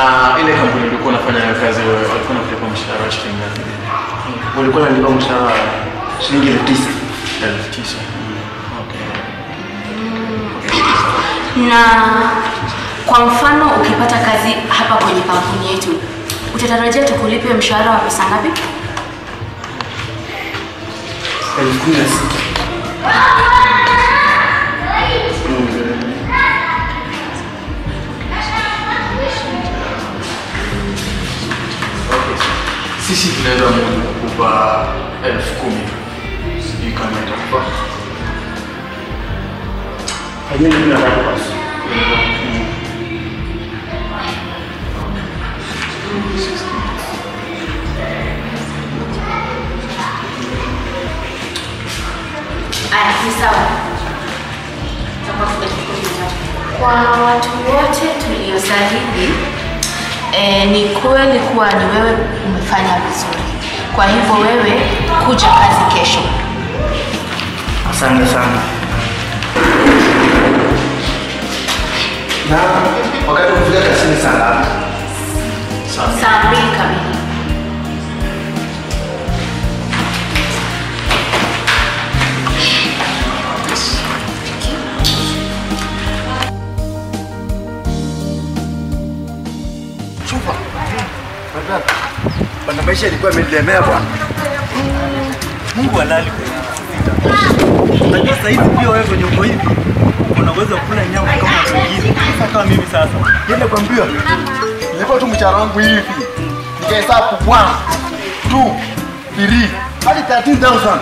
Na ile kampuni ulikuwa unafanya nayo kazi wewe walikuwa wanakulipa mshahara wa shilingi ngapi? Walikuwa wanalipa mshahara shilingi 9,000. 9,000. Okay. Na kwa mfano ukipata kazi hapa kwenye kampuni yetu, utatarajia tukulipe mshahara wa pesa ngapi? 16,000. Okay. Sisi tunaweza kukupa 10,000. Sijui kama itakufaa. Fanyeni nini nataka basi? Aya, ni sawa. Kwa watu wote tuliosajili, ni kweli kuwa ni wewe umefanya vizuri. Kwa hivyo wewe kuja kazi kesho. Asante sana. Na wakati ukifika kazini saa ngapi? Saa 2 kamili. Chupa. Bana maisha ilikuwa imenilemea bwana. Mungu halali kwa sita. Unajua sasa hivi pia wewe kwenye uko hivi unaweza kula nyama kama watu wengine. Sasa kama mimi sasa. Yeye nakwambia. Nilikuwa tu mshahara wangu hivi. Nikahesabu 1 2 3 hadi 13,000.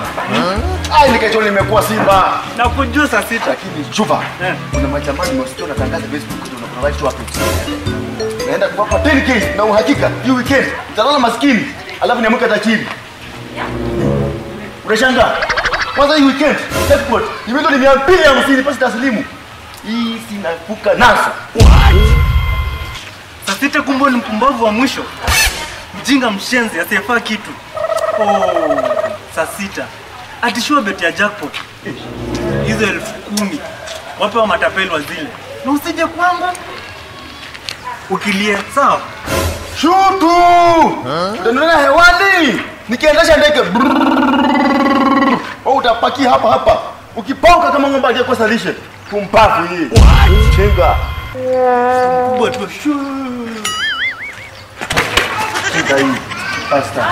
Ai nikajua nimekuwa simba. Na kujua saa sita. Lakini chupa. Kuna majamani nimesikia unatangaza Facebook ndio unaprovide tu hapo. Naenda kuwapa 10k na uhakika hii weekend nitalala maskini alafu niamke tajiri. Unashangaa. Kwanza hii weekend jackpot ni milioni 250 pesa taslimu. Hii sinafuka nasa. Saa sita kumbe ni mpumbavu wa mwisho. Mjinga mshenzi asiyefaa kitu. Oh, saa sita. Atishua beti ya jackpot. Hizo 10,000. Wape wa matapeli wa zile. Na usije kwangu ukilia, sawa? Shutu! Utaniona hewani. Nikiendesha ndege. Wewe utapaki hapa hapa. Ukiponga kama ng'ombe aliyekosa lishe. Pumpavu hii. Chinga. Kubwa tu. Chinga hii. Pasta.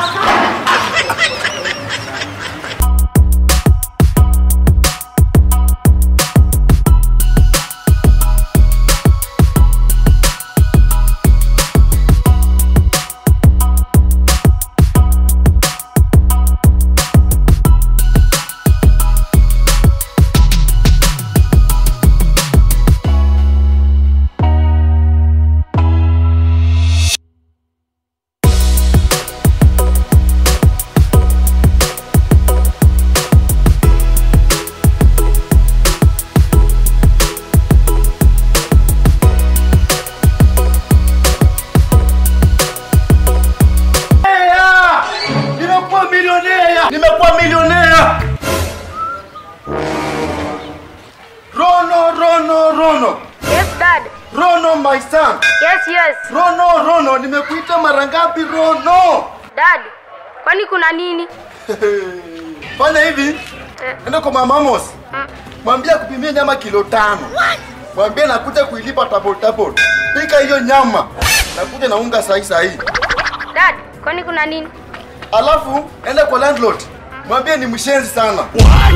Nimekuwa milionea. Rono, Rono, Rono. Yes, Dad. Rono, my son. Yes, yes. Rono, Rono, nimekuita mara ngapi Rono? Dad, kwani kuna nini? Fanya hivi. Enda kwa Mama Amos. Mwambie kupimia nyama kilo 5. Mwambie nakuja kuilipa table table. Pika hiyo nyama. Nakuja na unga sahi sahi. Dad, kwani kuna nini? Alafu enda kwa landlord. Mwambie ni mshenzi sana. What?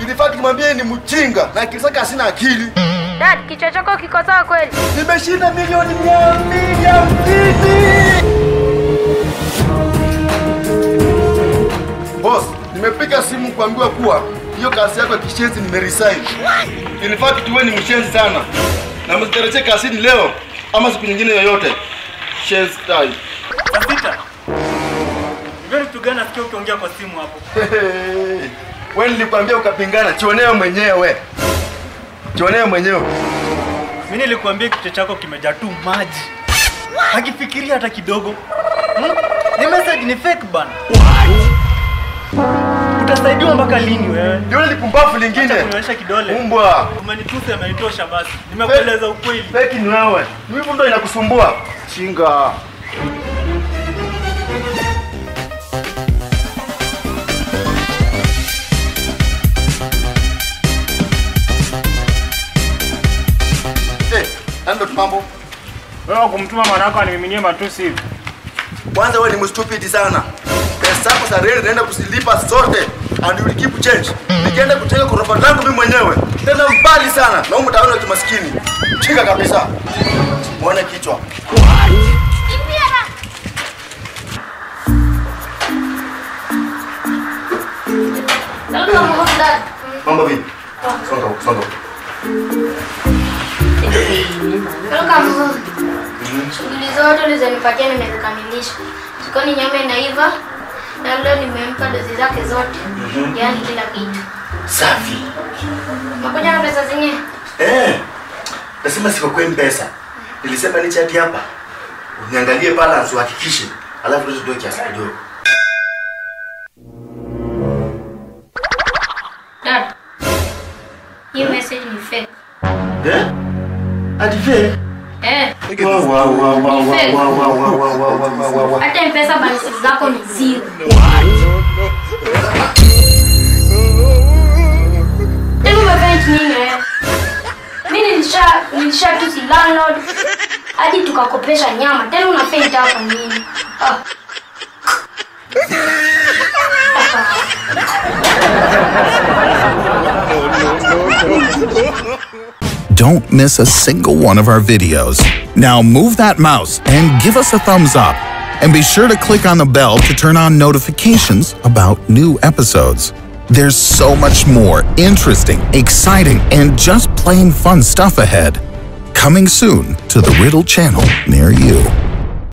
In fact mwambie ni mjinga na kisaka sina akili. Dad, kichwa chako kiko sawa kweli? Nimeshinda milioni 250. Boss, nimepiga simu kuambiwa kuwa hiyo kazi yako ya kishenzi nimeresign. In fact wewe ni mshenzi sana. Na msitarajie kazini leo ama siku nyingine yoyote. Shenzi time. Sita. Very tugana sikia ukiongea kwa simu hapo. Wewe nilikwambia ukapingana, chionea mwenyewe. Chionea mwenyewe. Mimi nilikwambia kichwa chako kimejaa tu maji. Hakifikiria hata kidogo. Ni message ni fake bana. Utasaidiwa mpaka lini wewe? Ndio ile pumbavu lingine. Kunionyesha kidole. Umbwa. Umenitusi amenitosha basi. Nimekueleza ukweli. Feki ni wewe. Ni hivyo ndio inakusumbua. Chinga. Ndio mambo. Wewe kumtuma mwanako animiminie matusi hivi. Kwanza wewe ni mstupid sana. Pesa zako za rent naenda kuzilipa zote and you will keep change. Nikienda kujenga ghorofa langu mimi mwenyewe. Tena mbali sana na huko mtaona kimaskini. Chinga kabisa. Muone kichwa. Mambo vipi? Songa, songa. Welcome. Shughuli zote ulizonipatia nimekamilisha. Jikoni nyama inaiva na leo nimempa dozi zake zote. Yaani kila kitu. Safi. Makuja na pesa zenyewe? Nasema siko kwa M-Pesa. Nilisema ni chat hapa. Uniangalie balance uhakikishe. Alafu ndio kiasi kidogo. Dad. Hii message ni fake. Eh? Ati fake? Eh. Wow wow wow wow wow wow wow wow wow wow. Hata M-Pesa balance zako ni zero. Tena umefanya nini wewe? Mimi nilisha tusi landlord hadi tukakopesha nyama. Tena unafanya hapa nini? Ah. Don't miss a single one of our videos. Now move that mouse and give us a thumbs up. And be sure to click on the bell to turn on notifications about new episodes. There's so much more interesting, exciting, and just plain fun stuff ahead. Coming soon to the Riddle channel near you.